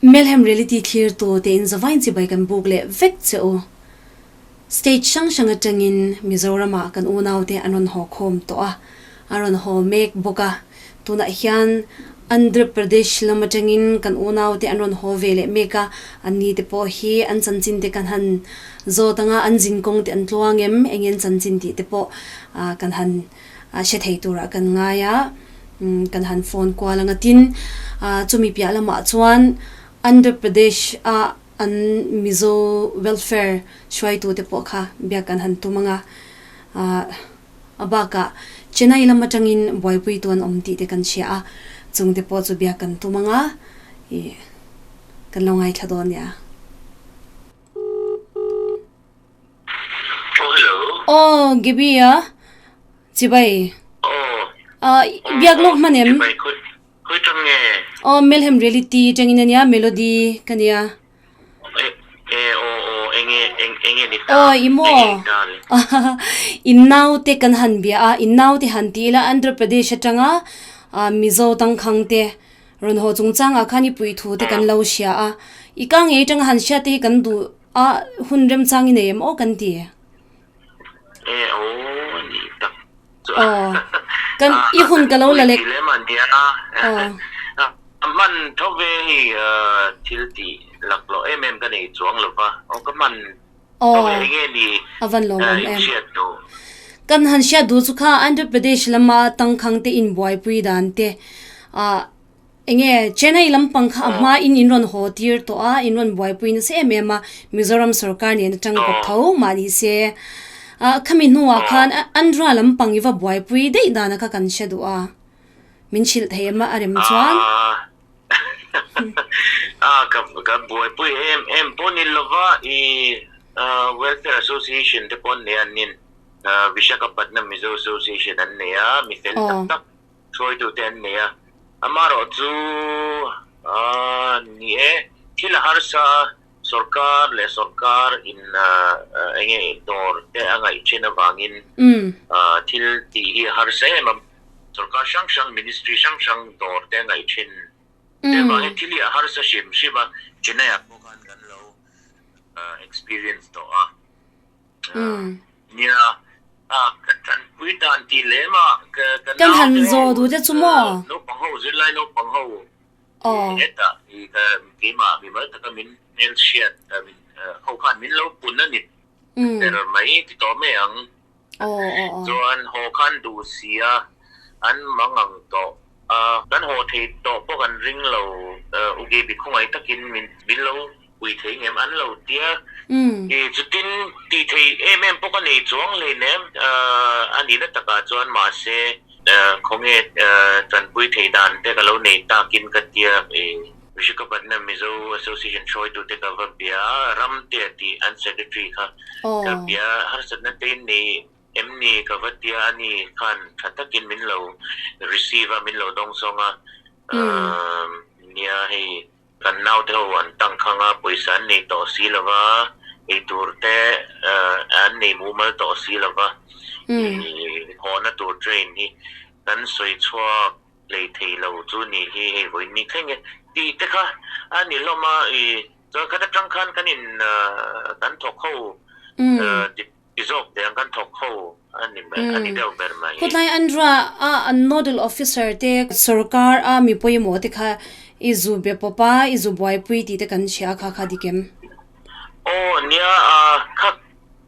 Melhem Reality thlirtu te in zavain chibai kan buk leh vek che u. State hrang hrang atangin Mizoramah kan unaute an rawn haw khawm tawh a, an rawn haw mek bawk a. Tunah hian Andhra Pradesh lam atangin kan unaute an rawn haw ve leh mek a, anni te pawh hi an chanchin te kan han zawt anga an zinkawng te an tluang em, eng nge an chanchin tih te pawh kan han hre thei turah kan ngai a, kan han phone kual anga tin chumi piah lamah chuan Andhra Pradesh a an Mizo welfare hruaitu te pawh kha biak kan han tum anga a bakah Chennai lam atangin buaipui tu an awm tih te kan hria a, chung te pawh chu biak kan tum anga ih kan lo ngaithla dawn nia. Oh, hello. Oh, Gibi a. Chibai. Oh. Ah, biak lawk hman em? Chibai khoi khoi tang nge. Oh, Melhem Reality tangin ania Melody ka nia. Eh, eh, oh, oh, enge eng enge ni ta. Oh, imo. Enge ni ta le. In nau te kan han bia a, in nau te han ti ila Andhra Pradesh atanga Mizo tangkhang te rawn haw chungchangah khan i pui thu te kan lo hria a. I ka ngei tanga han hriat te hi kan duh A hun remchang i nei em aw kan ti. E aw a ni tak chu. Aw kan i hun ka lo la lek. Lem a nia. Aw. A hman tho ve hei thil tih lak loh em em ka nei chuang lo va. Aw ka hman tho ve enge ni A van lawm awm em. Hriat duh. Kan han hriat duh chu kha Andhra Pradesh lama tangkhang te inbuaipui dan te ah Enge Chennai lampang kha a hma in in rawn haw tir tawh a, in rawn buaipui nasa em em a, Mizoram sorkar nen atang kawp tho mah ni se. Ah khami hnuah khan Andhra lampang i va buaipui daih dana kha kan hre duh a, min hrilh thei em a a rem chuan. Ah ka ka buaipui em em pawh ni lova i Welfare Association te pawh an nei a an nin Vishakhapatnam Mizo Association an nei a, mi fel tak tak Hruaitute an nei a, amaherawh chu ni e, thil a harsa a, sorkar leh sorkar in eng nge dawr te a ngaih thin avangin thil tih hi a harsa em a, sorkar hrang hrang ministry hrang hrang dawr te a ngaih thin te avangin thil hi a harsa hrim hrim a, Chennai ah pawh khan kan lo experience tawh a. Nia, ka tanpui dan tih lem a, ka Kan han zawh duh te chu maw? Naupang ho, zirlai naupang ho hetah ka keimah mimal taka min hmelhriat ho khan min lo pun a ni ber mai ti tawh mai ang. Chuan haw khan duh si a, an mang ang tawh a, kan haw thei tawh pawh kan ring lo, U Gaby khawngaih takin min lo pui thei ngem an lo tia i chutin tih thei em em pawh ka nei chuang hleinem a nihna takah chuan mahse khawnge tanpui thei dan te ka lo nei takin ka tia i Vishakhapatnam Mizo Association hruaitute ka va bia a Ramtea tih an secretary kha ka bia harsatna te in nei em ni ka va tia a ni khan tha takin min lo receive a min lo dawngsawng a nia hei Kan naute ho an tangkhang a, pawisa an nei tawh si lo va, eitur te an nei mumal tawh si lo va, i hawhna tur train hi kan sawi chhuak hlei thei lo chu ni hi hei vawiin ni thleng e tih te kha a ni hlawm a, i chuan khat atang khan kan in kan thawk ho Ti zawk teh ang kan thawk ho a ni mai, a ni deuh ber mai. Khawtlai Andhra a an nodal officer te sorkar a mi pawimawh te kha i zu be pawp a, i zu buaipui tih te kan hria kha kha dik em? Aw nia a kha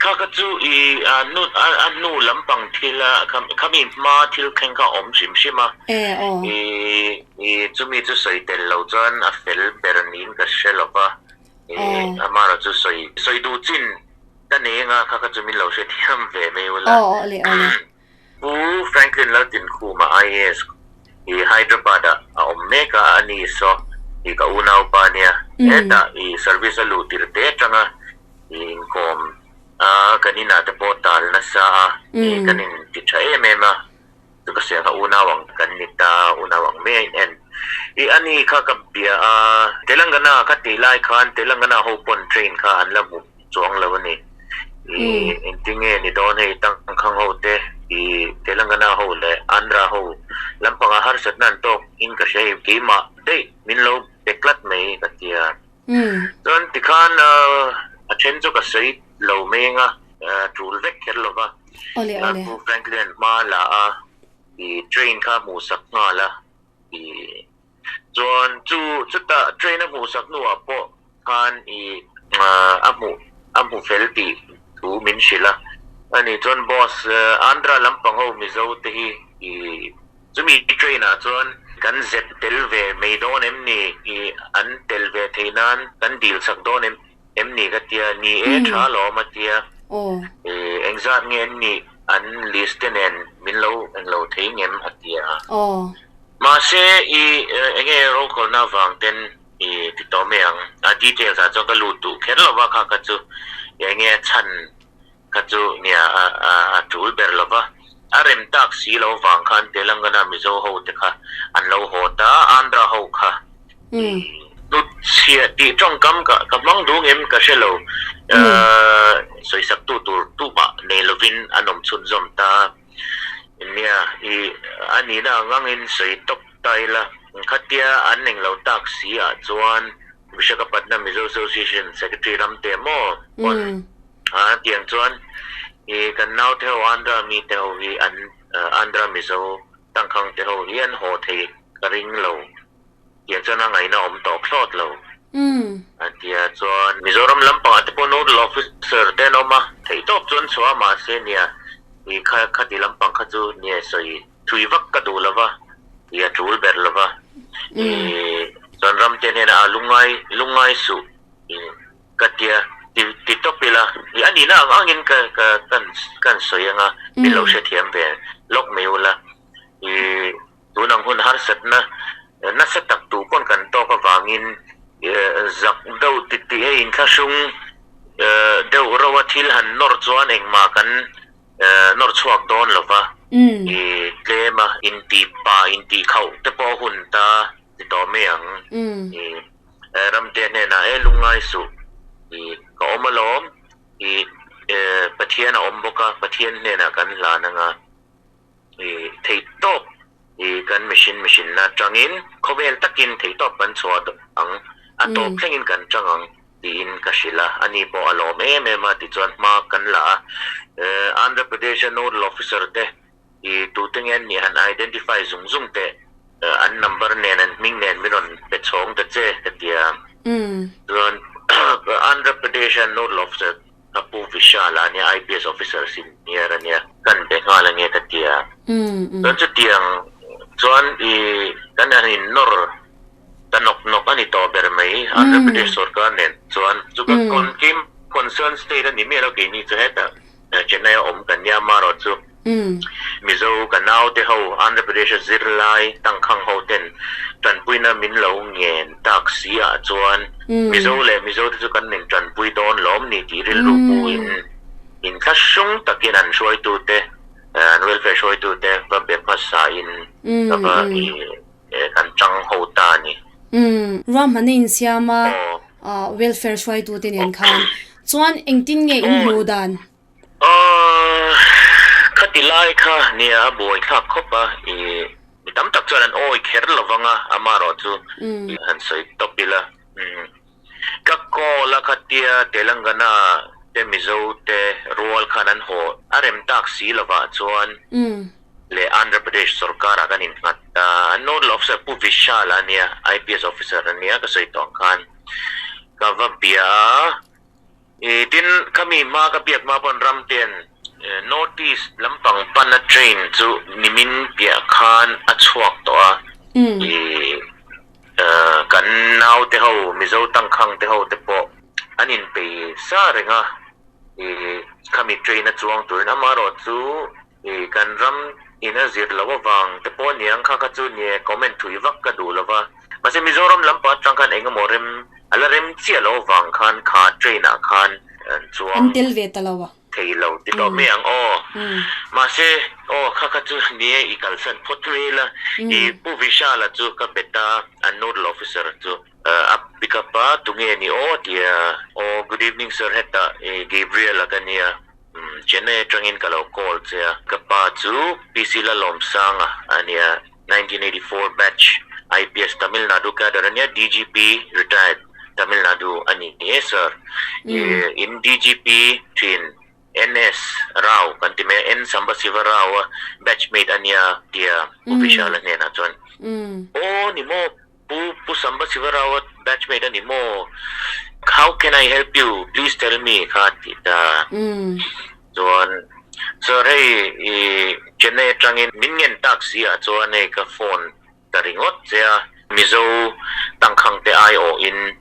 kha kha chu i a nu a nu lampang thil a kha mi hma thil thleng kha a awm hrim hrim a. E aw. I i chumi chu sawi tel lo chuan a fel ber niin ka hre lo va. I amaherawh chu sawi sawi duh chin Ka nei anga kha kha chu min lo hrethiam ve mai ula. Aw aw le aw le. Pu Franklin Laltinkhuma IAS hi Hyderabad ah a awm mek a, a ni saw i ka unaupa nia. Hetah i service a luh tir te atanga i inkawm a, kan inah te pawh tal nasa a, i kan in ti tha em em a. Chu ka hria kha unau ang kan ni ta, unau ang mai a in en. I a ni kha ka bia a, Telangana ka tih lai khan Telangana ho pawn train kha an la hmu chuang lo a ni. I engtinge ni dawn hei tangkhang ho te i Telangana ho leh Andhra ho lampanga harsatna an tawk in ka hria hei keimah daih min lo pe tlat mai ka tia. Chuan tikhan a then chu ka sawi lo meng a, tul vek kher lo va. Pu Franklin hma la a, i train kha hmuhsak nghal a. I chuan chu chutah train a hmuhsak hnuah pawh khan i a hmuh a hmu fel tih thu min hrilh a. Ani chuan boss Andhra lampang ho Mizo te hi i chumi train ah chuan kan zep tel ve mai dawn em ni? I an tel ve thei nan kan dil chak dawn em em ni ka tia, ni e tha alawm a tia. I engzat nge an nih an list te nen min lo englo thei ngem a tia. Mahse i enge rokhawlna avang ten i ti tawh mai ang. A details ah chuan ka lut duh kher lo va, kha kha chu enge a chhan kha chu nia a tul ber lo va. A rem tak si lo vang khan Telangana Mizo ho te kha an lo haw ta, Andhra ho kha hnut chhiah tih tawngkam ka ka hmang duh ngem ka hre lo. Sawisak tu tur tumah nei lovin an awm chhunzawm ta. Nia, i a nihna ang angin sawi tawp ta ila, khatia an eng lo tak si ah chuan Visakhapatnam Mizo Association Secretary ram te maw pawn a tiang chuan i kan naute ho Andhra mi te ho hi an Andhra Mizo tangkhang te ho hi an haw thei ka ring lo. Tiang chuan a ngaihna awm tawh thlawt lo. A tia chuan Mizoram lampangah te pawh nodal officer te an awm a, theihtawp chuan chhuah a mahse nia i kha khati lampang kha chu nia sawi thui vak ka duh lova, i a tul ber lova. I chuan ram te hnenah a lungngai lungngai suh i ka tia ti ti tawp ila i a nihna ang angin ka ka kan sawi anga min lo hrethiam ve lawk mai ula i Tun ang hun harsatna nasa tak tu pawn kan tawk avangin zak deuh ti tih hei inthlahrung deuh rauh a thil han nawr chuan engmah kan nawr chhuak dawn lo va, i tlem a intih pa intih khauh te pawh a hun ta ti tawh mai ang. I Ramte hnenah e lungngai suh i ka awm alawm i Pathian a awm bawk a, Pathian hnenah kan hlan anga. I theihtawp i kan mihrin mihrinna atangin khawvel takin theihtawp kan chhuah ang, a tawp thlengin kan tang ang tiin ka hrilh a, ani pawh a lawm em em a, tichuan hma kan la a. Andhra Pradesh-a nodal officer te i tute nge an nih han identify zung zung teh, an number nen an hming nen min rawn pe chhawng ta che ka ti a. Chuan Andhra Pradesh-a nodal officer Ka pu Vishal a nia, IPS officer senior a nia, kan be nghal ange ka ti a. Chuan chutiang chuan i kan han in nawr ta nawk nawk a ni tawh ber mai, Andhra Pradesh sorkar nen chuan. Chu ka kim concern state a ni miah lo keini chu hetah Chennai a awm kan nia amarawh chu Mizo ka naute ho Andhra Pradesh a zirlai tangkhang ho ten tanpuina min lo ngen tak si ah chuan Mizo leh Mizo te chu kan min tanpui dawn lawm ni tih rilru pu in inthlahrung takin an hruaitu te an welfare hruaitu te va be hmasa in ka va i kan tang ho ta a ni. Ruahmanna insiam a welfare hruaitu te nen khan chuan engtin nge in hmuh dan? Aww, khati lai kha nia a buai thlak khawp a, i mi tam tak chuan an awi kher lo vang a, amarawh chu i han sawi tawp ila. Ka call a khatia Telangana te Mizo te rual khan an haw a rem tak si lovah chuan leh Andhra Pradesh sorkar ah kan innghat a, an nodal officer Pu Vishal a nia, IPS officer a nia ka sawi tawh ang khan ka va bia a. I tin, khami hma ka biak hma pawn Ramte'n North East lampang pana train chu nimin piah khan a chhuak tawh a. I kan naute ho, Mizo tangkhang te ho te pawh an inpei sa reng a. I khami train a chuang turin amarawh chu i kan ram in a zir loh avang te pawh aniang kha kha chu nie comment thui vak ka duh lova. Mahse Mizoram lampang atang khan engemaw rem a la rem chiah loh avang khan kha train ah khan an chuang An tel ve ta lo a. thei lo ti tawh mai ang aw. Mahse aw kha kha chu nie i kalsan phawt mai ila. I Pu Vishala chu ka bet a, an nodal officer chu a pick up a, tunge ni aw tia aw good evening sir hetah Gabriel-a ka nia. Chennai atangin ka lo call che a, ka pa chu PC Lalawmsanga a nia, 1984 batch IPS Tamil Nadu cadre a nia, DGP retired. Tamil Nadu a ni e sir. In DGP thin NS Rao kan ti mai a, N Sambasiva Rao a batchmate a nia tia Pu Vishal-a hnenah chuan, Aw ni maw, Pu Pu Sambasiva Rao a batchmate a ni maw? How can I help you? Please tell me kha a ti ta. Chuan, Sir hei i Chennai atangin min ngen tak si ah chuan hei ka phone ta ringawt che a, Mizo tangkhang te aiawhin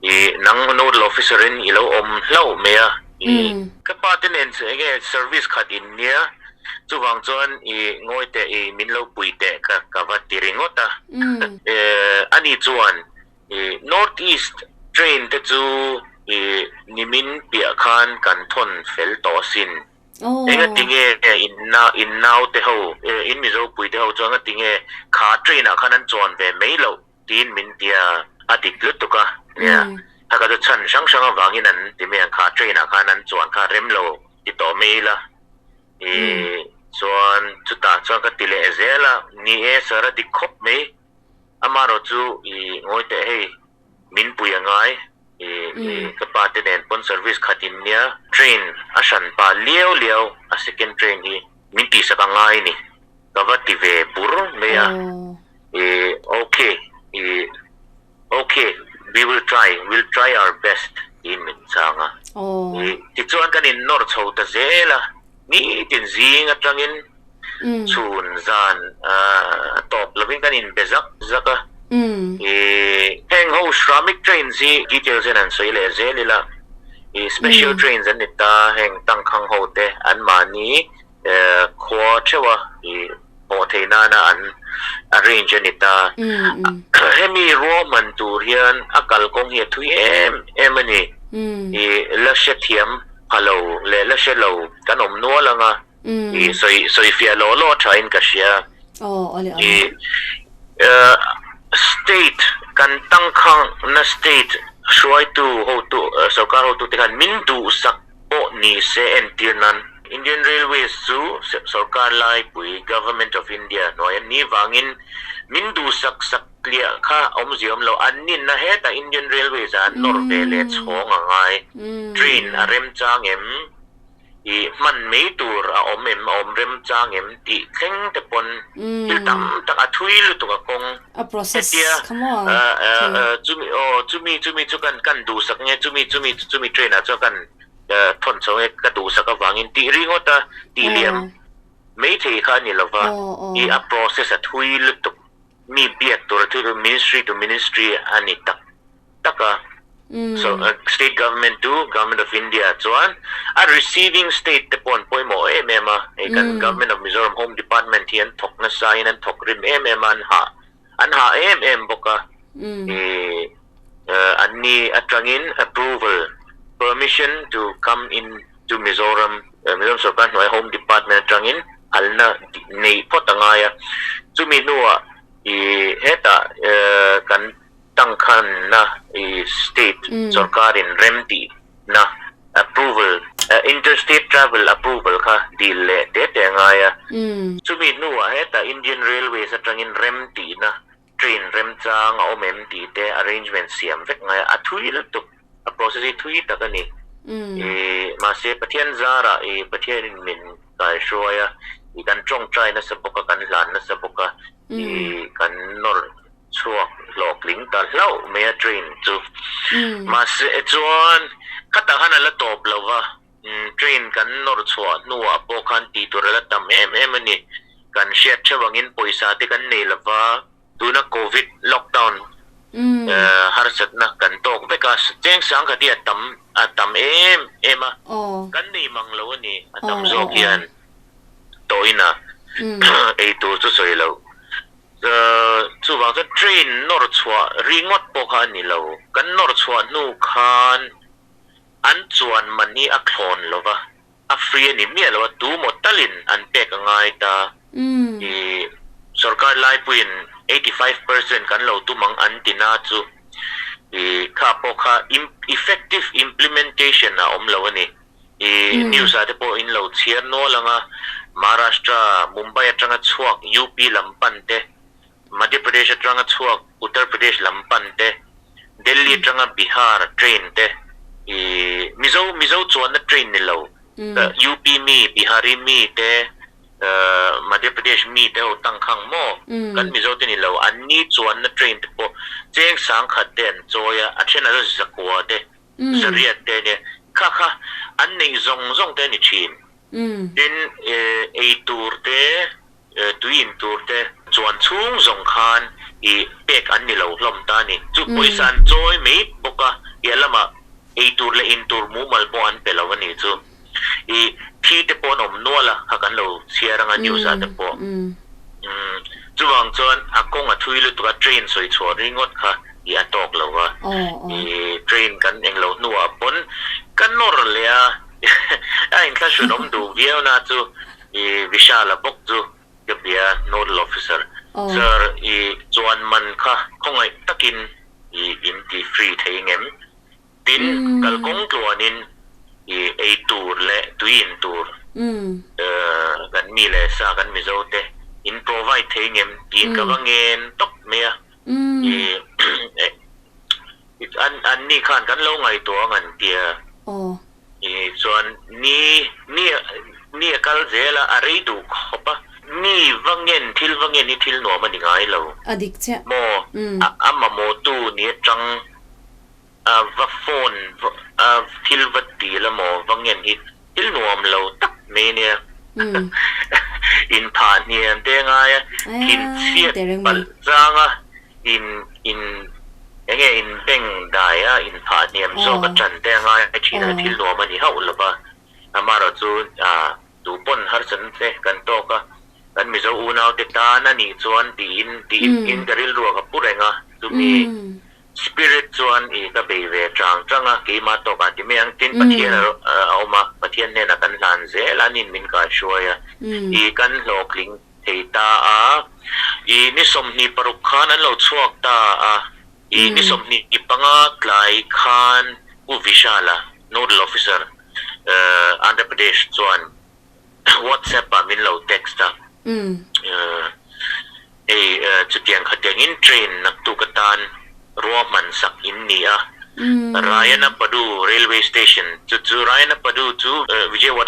i nang nodal officer in i lo awm hlauh mai a, i ka pa te nen enge service khat in nia, chuvang chuan i ngawi teh i min lo pui teh ka ka va ti ringawt a, ani chuan i North East train te chu i nimin piah khan kan thawn fel tawh asin. Enga tinge in in nau te ho, in Mizo pui te ho chuan nga tinge kha train ah khan an chuan ve mai loh tiin min ti a, a dik lutuk a nia. Kha kha chu chhan hrang hrang avangin an ti mai ang, kha train ah khan an chuan kha rem lo ti tawh mai ila. I chuan chutah chuan ka ti leh zel a, ni e sir a dik khawp mai, amaherawh chu i ngawi teh hei. Min pui a ngai i ka pa te nen pawn service khat in nia train a hran pah liau liau a second train hi min tihsak a ngai ni ka va ti ve bur mai a i ok i ok we will try will try our best tiin min chang a i tichuan kan in nawr chho ta zel a nitin zing atangin Chhun zan tawp lovin kan inbe zak zak a. I heng ho Shramik trains hi details hian an sawi leh zel ila, i special trains an ni ta, heng tangkhang ho te anmahni khua theuha i hawh theih nana an arrange a ni ta. Hemi ruahman tur hian a kalkawng hi a thui em em a ni. I la hrethiam pha lo leh la hre lo kan awm nual ang a. I sawi sawi fiah law law tha in ka hria. Aw awle awle. I state kan tangkhang na state hruaitu hotu sorkar hotu te khan min duhsak pawh ni se entir nan Indian Railways chu sorkar laipui Government of India hnuai a ni vangin min duhsak sak tliah kha awmzia awm lo an ninna hetah Indian Railways ah an nawr ve leh chhawng a ngai train a remchang em? I hman mai tur a awm em, a awm remchang em tih thleng te pawn thil tam tak a thui lutuk a kawng. A process Hetia kha maw? chumi aw chumi chumi chu kan kan duhsak nge chumi chumi chumi train ah chuan kan thawn chho nge ka duhsak avangin tih ringawt a tih liam mai thei kha a ni lova i a process a thui lutuk mi biak tur a thui lutuk ministry to ministry a ni tak. tak a, so state government chu government of India chuan a receiving state te pawh an pawimawh em em a, hei kan government of Mizoram home department hi an thawk nasa in an thawk rim em em a, an hah an hah em em bawk a, ih an ni atangin approval permission to come in to Mizoram Mizoram sorkar hnuai home department atangin phalna neih phawt a ngai a, chumi hnuah ih hetah kan Tangkhanna i state sorkarin remtihna, approval, interstate travel approval kha dil leh te te a ngai a. Chumi hnuah hetah Indian Railways atangin remtihna, train remchang a awm em tih te arrangement siam vek ngai a, a thui lutuk, a process hi thui tak a ni. I mahse Pathian zarah i Pathianin min kaihruai a, i kan tawngtai nasa bawk a, kan hlan nasa bawk a, i kan nawr chhuak hlawhtling ta hlauh mai a train chu. Mahse chuan khatah khan a la tawp lo va, train kan nawr chhuah hnuah pawh khan tih tur a la tam em em a ni. Kan hriat theuh angin pawisa te kan nei lo va, tuna covid lockdown harsatna kan tawk vek a, cheng sangkhat hi a tam a tam em em a, kan nei mang lo a ni a tam zawk hian tawhina ei tur chu sawi loh. Chuvang chuan train nawr chhuah ringawt pawh kha a ni lo. Kan nawr chhuah hnu khan an chuan man hi a thlawn lo va, a free a ni miah lo a, tu maw talin an pek a ngai ta. I sorkar laipuiin 85% kan lo tum ang an ti na chu i kha pawh kha effective implementation a awm lo a ni. I news ah te pawh in lo chhiar nual ang a, Maharashtra, Mumbai atanga chhuak UP lam pan te, Madhya Pradesh atanga chhuak Uttar Pradesh lam pan te, Delhi atanga Bihar train te i Mizo Mizo chuanna train ni lo UP mi Bihari mi te Madhya Pradesh mi te ho tangkhang maw kan Mizo te ni lo an ni chuanna train te pawh cheng sangkhat te an chawi a a then a zakua te zariat te ania kha kha an neih zawng zawng te a ni thin. Tin ei tur te tui in tur te chuan chhung zawng khan i pek an ni lo hlawm ta a ni. Chu pawisa an chawi mai bawk a, piah lamah ei tur leh in tur mumal pawh an pe lo a ni chu. I thi te pawh an awm nual a, kha kan lo chhiar anga news ah te pawh. Chuvang chuan a kawng a thui lutuk a, train sawi chhuah ringawt kha i a tawk lo va. I train kan englo hnuah pawn ka nawr leh a, a inthlahrun awm duh viau na chu I Vishala bawk chu ka bia Nodal Officer, Sir, i chuan man kha khawngaih takin i in ti free thei ngem? Tin, kalkawng tluanin i ei tur leh tui in tur kan mi leh sa kan Mizo te in provide thei ngem? Tiin ka va ngen tawp mai a. I an ni khan kan lo ngaihtuah ang an tia. I chuan ni ni ni a kal zel a, a rei duh khawp a. Mi va ngen thil va ngen hi thil nuam a ni ngai lo. A dik chiah. Maw a mamawhtu ni atang a va phone a thil va dil a maw va ngen hi thil nuam lo tak mai nia. Inphah hniam te ngai a, thinchhiat palh chang a In in enge in beng dai a in phah hniam zawk a tan te a ngai thin a thil nuam a ni hauh lo va, amaherawh chu ah duh pawn harsatna te kan tawk a, kan Mizo unau te tan a nih chuan tiin tiin in ka rilru ah ka pu reng a, chumi spirit chuan i ka bei ve chang chang a, keimah tawkah ti mai ang tin Pathian a awm a, Pathian hnenah kan hlan zel a, ani'n min kaihruai a, i kan hlawhtling thei ta a, i ni 26 khan an lo chhuak ta a, i ni 25 tlai khan Pu Vishala, Nodal Officer, Andhra Pradesh chuan WhatsApp ah min lo text a, hei chutiang khatiangin train naktuk atan ruahman sak in ni a, Rayanapadu Railway Station chu chu Rayanapadu chu Vijayawada.